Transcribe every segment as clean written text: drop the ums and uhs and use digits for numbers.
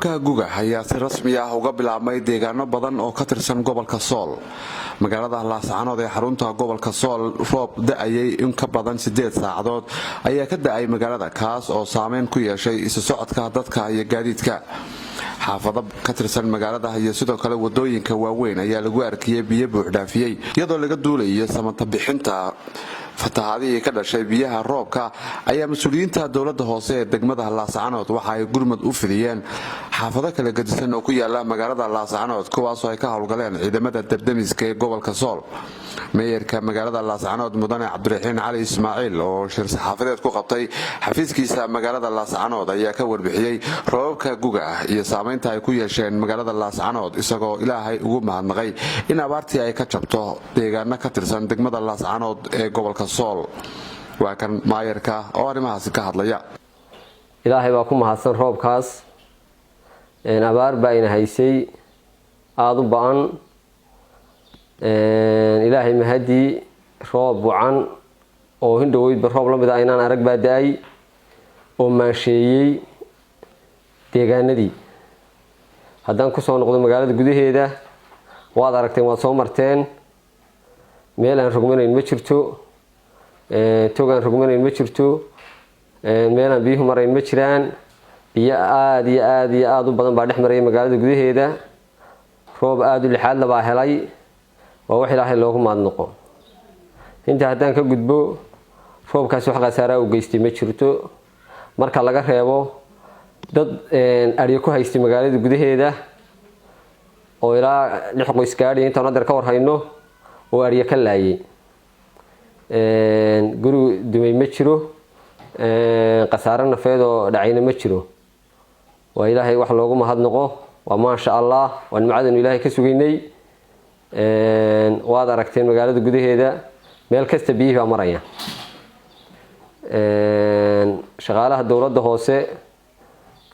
Roobabka guga ayaa si rasmi ah uga bilaabmay deegaano badan oo ka tirsan gobolka Sool. Magaalada Laascanood ee xarunta gobolka Sool, roob da'ayay in ka badan 8 saacadood ayaa ka da'ay magaalada, kaas oo saameyn ku yeeshay isu socodka dadka iyo gaadiidka. Xaafado ka tirsan magaalada iyo sidoo kale wadooyinka waaweyn ayaa lagu arkiyey biyo buuxdhaafiyey. Iyadoo laga duulayo samata bixinta fatahaadihii ka dhashay biyaha roobka, ayaa mas-uuliyiinta dowlada hoose ee degmada Laascanood waxa ay gurmad u fidiyeen xaafado kala gedisan oo ku yaala magaalada Laascanood, kuwaasoo ay ka howlgaleen ciidamada dabdemiska ee gobolka Sool. Meeyarka magaalada Laascanood, mudane Cabdiraxiin Cali Ismaaciil, oo shir saxaafadeed ku qabtay xafiiskiisa magaalada Laascanood, ayaa ka warbixiyey roobabka guga ah iyo saameynta ay ku yeesheen magaalada Laascanood, isagoo Ilaahay ugu mahadnaqay in abaartii ay ka jabto deegaano ka tirsan degmada Laascanood ee gobolka Sool. Waa kan maayarka oo arrimahaasi ka hadlaya. Ilaahay baa ku mahadsan roobkaas. Abaar baa ina haysay aada u ba'an. Ilaahay mahadii, roob wacan oo hindhoweydba roob la mid a aynaan arag baa da'ay oo maansheeyey deegaanadii. Haddaan kusoo noqdo magaalada gudaheeda, waad aragteen, waad soo marteen. Meel aan rogmanayn ma jirto, tog aan rogmanayn ma jirto, meel aan biyuhu marayn ma jiraan. Biyo aada iyo aada iyo aada u badan baa dhex maraya magaalada gudaheeda. Roob aada u lixaadla baa helay. Waa wax Ilaahay loogu mahadnaqo. Intaa haddaan ka gudbo, roobkaasi wax khasaaraa u geystay ma jirto, marka laga reebo dad adhyo ku haystay magaalada gudaheeda oo ilaa lix qoys gaadhiya, intaan hadeer ka war hayno, oo adhyo ka laayay. Guri dumay ma jiro, khasaare nafeed oo dhacayna ma jiro. Waa Ilaahay wax loogu mahadnaqo. Waa maasha Allah, waa nimcadanu Ilaahay ka sugaynay. Waad aragteen, magaalada gudaheeda meel kasta biyihii baa maraya. Shaqaalaha dowladda hoose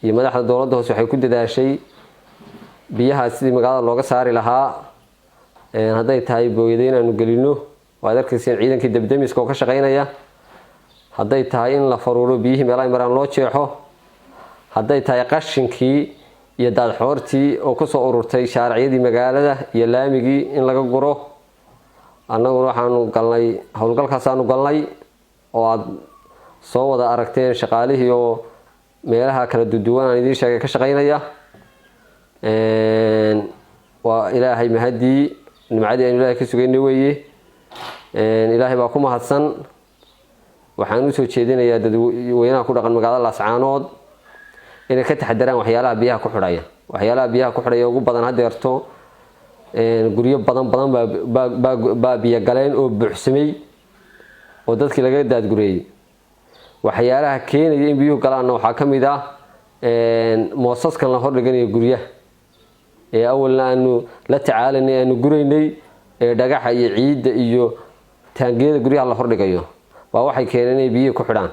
iyo madaxda dowladda hoose waxay ku dadaashay biyahaas sidii magaalada looga saari lahaa, hadday tahay booyado inaanu gelino, waad arkayseen ciidankii dabdemiska oo ka shaqeynaya, hadday tahay in la faruuro biyihii meelaha maraan loo jeexo, hadday tahay qashinkii iyo daadxoortii oo kusoo ururtay shaariciyadii magaalada iyo laamigii in laga guro. Annaguna waxaanu galnay howlgalkaasaanu galnay oo aada soo wada aragteen, shaqaalihii oo meelaha kala duduwan aan idiin sheegay ka shaqeynaya. Waa Ilaahay mahadii, nimcadii aynu Ilahay ka sugaynay weeye. Ilaahay baa ku mahadsan. Waxaan usoo jeedinayaa dadweynaha ku dhaqan magaalada Laascaanood inay ka taxadaraan waxyaalaha biyaha ku xidhaya. Waxyaalaha biyaha ku xidhaya ugu badan hadeerto, guryo badan badan baa biyo galeen oo buuxsamay oo dadkii laga daadgureeyey. Waxyaalaha keenaya in biyuhu galaanna waxaa ka mid ah moosaskan la hordhiganayo guryaha ee awalna aanu la tacaalanay, aanu guraynay, ee dhagaxa iyo ciidda iyo taangiyada guryaha la hordhigayo waa waxay keeneen inay biyihii ku xidhaan.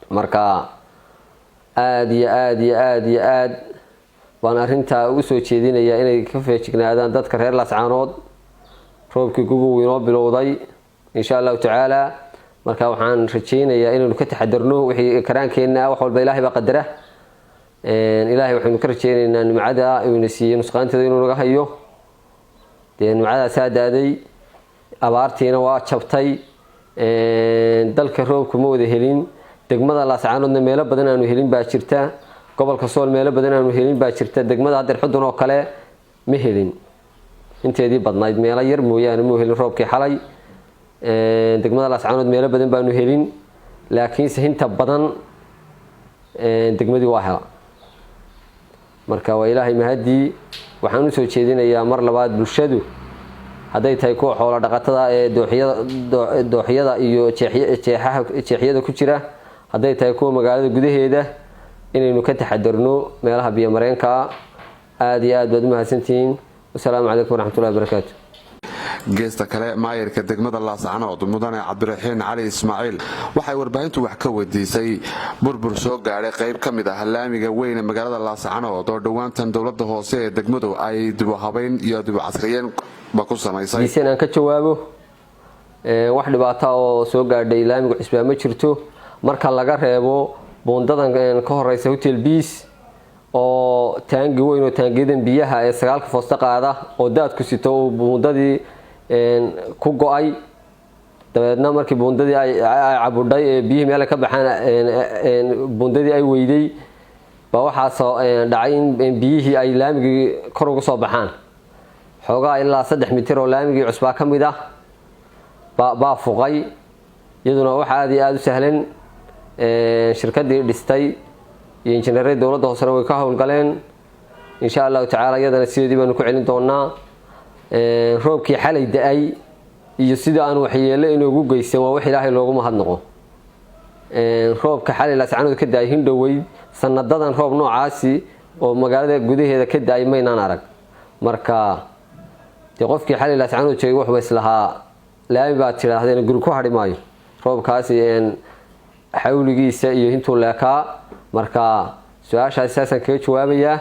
Marka aada iyo aada iyo aada iyo aad baan arrintaa ugu soo jeedinayaa inay ka feejignaadaan dadka reer Laascaanood. Roobkii gugu inoo bilowday, insha Allahu tacaala. Marka waxaan rajaynayaa inaynu ka taxadarno wixii karaankeenna. Wax walba Ilaahay baa qadara. Ilaahay waxaynu ka rajaynaynaa nimcada uuna siiyey nusqaanteeda inuu naga hayo. Dee nimcadaasaa da'day, abaartiina waa jabtay. Dalka roobku ma wada helin. Degmada Laascaanoodna meelo badan aanu helin baa jirta. Gobolka Sool meelo badan aanu helin baa jirta. Degmada hadeer Xudun oo kale ma helin inteedii badnayd, meelo yar mooyaane muu helin roobkii xalay. Degmada Laascaanood meelo badan baanu helin, laakiinse inta badan degmadii waa hela. Marka waa Ilaahay mahadii. Waxaan usoo jeedinayaa mar labaad bulshadu, hadday tahay kuwa xoolo dhaqatada ee dooxyada dooxyada iyo jeexaha jeexyada ku jira, hadday tahay kuwa magaalada gudaheeda, inaynu ka taxadarno meelaha biyomareenkaa. Aada iyo aad baad u mahadsantihiin. Wasalaamu calaykum waraxmatullahi wabarakaatu. Geesta kale, maayarka degmada Laascanood, mudane Cabdiraxiin Cali Ismaaciil, waxay warbaahintu wax ka weydiisay burbur soo gaadhay qayb ka mid ah laamiga weyn ee magaalada Laascanood oo dhowaantan dowlada hoose ee degmadu ay dibu habayn iyo dibu casriyeen ba ku samaysay. Diisen aan ka jawaabo, wax dhibaata oo soo gaadhay laamiga cusbaa ma jirto, marka laga reebo buundadan ka horeysa Hotel Peace. Oo taangi weyn oo taangiyadan biyaha ee 9-ka foosto qaada oo daadku sito uu buundadii ku go-ay. Dabeedna markii buundadii ay cabudhay ee biyihii meel ka baxaan buundadii ay weyday, baa waxaasoo dhacay in biyihii ay laamigii kor uga soo baxaan. Xoogaa ilaa 3 mitir oo laamigii cusbaa ka mid ah baa fuqay. Iyaduna waxa aada iyo aada u sahlan, shirkadii dhistay iyo injineeradii dowladda hoosena way ka howlgaleen. Insha Allahu tacaala, iyadana sideedii baanu ku celin doonaa. Roobkii xalay da-ay iyo sida aan waxyeelo inoogu geysan waa wax Ilaahay loogu mahadnaqo. Roobka xalay Laascanood ka da-ay, hindhoweyd sanadadan roob noocaasi oo magaalada gudaheeda ka da-ay maynaan arag. Marka dee qofkii xalay Laascanood joogay wuxuba islahaa laami baad tidhaahdeen, guri ku hadhi maayo roobkaasi xawligiisa iyo intuu leekaa. Marka su-aashaasi saasaan kaga jawaabayaa.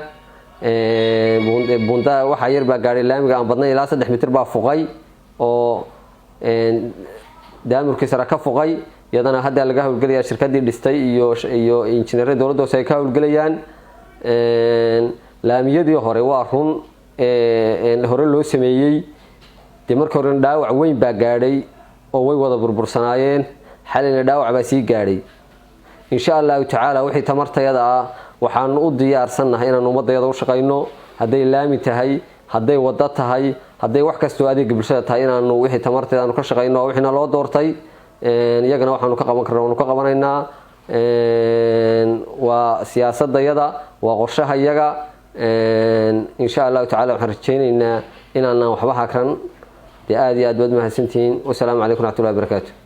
Buunda waxaa yar baa gaadhay laamiga aan badnay, ilaa 3 mitir baa fuqay oo daamurkii sare ka fuqay. Iyadana haddaa laga howlgelaya, shirkadii dhistay iyo injineerada dowladda hoose ay ka howlgelayaan. Laamiyadii hore, waa run, hore loo sameeyey, dee markii horena dhaawac weyn baa gaadhay oo way wada burbursanaayeen. Xalayna dhaawac baa sii gaadhay. Insha Allahu tacaala, wixii tamartayada ah waxaanu u diyaarsannahay inaan ummadayada u shaqayno, hadday laami tahay, hadday wado tahay, hadday wax kastoo adeega bulshada tahay, inaanu wixii tamarteeda aanu ka shaqayno. Waa wixiina loo doortay. Iyagana waxaanu ka qaban karna waanu ka qabanaynaa. Waa siyaasadayada, waa qorshahayaga. Insha Allahu tacala, waxaan rajaynaynaa inaanaan waxba hakran. Dee aada iyo aad baad mahadsantihiin. Wasalaamu calaykum raxmatullahi barakaatu.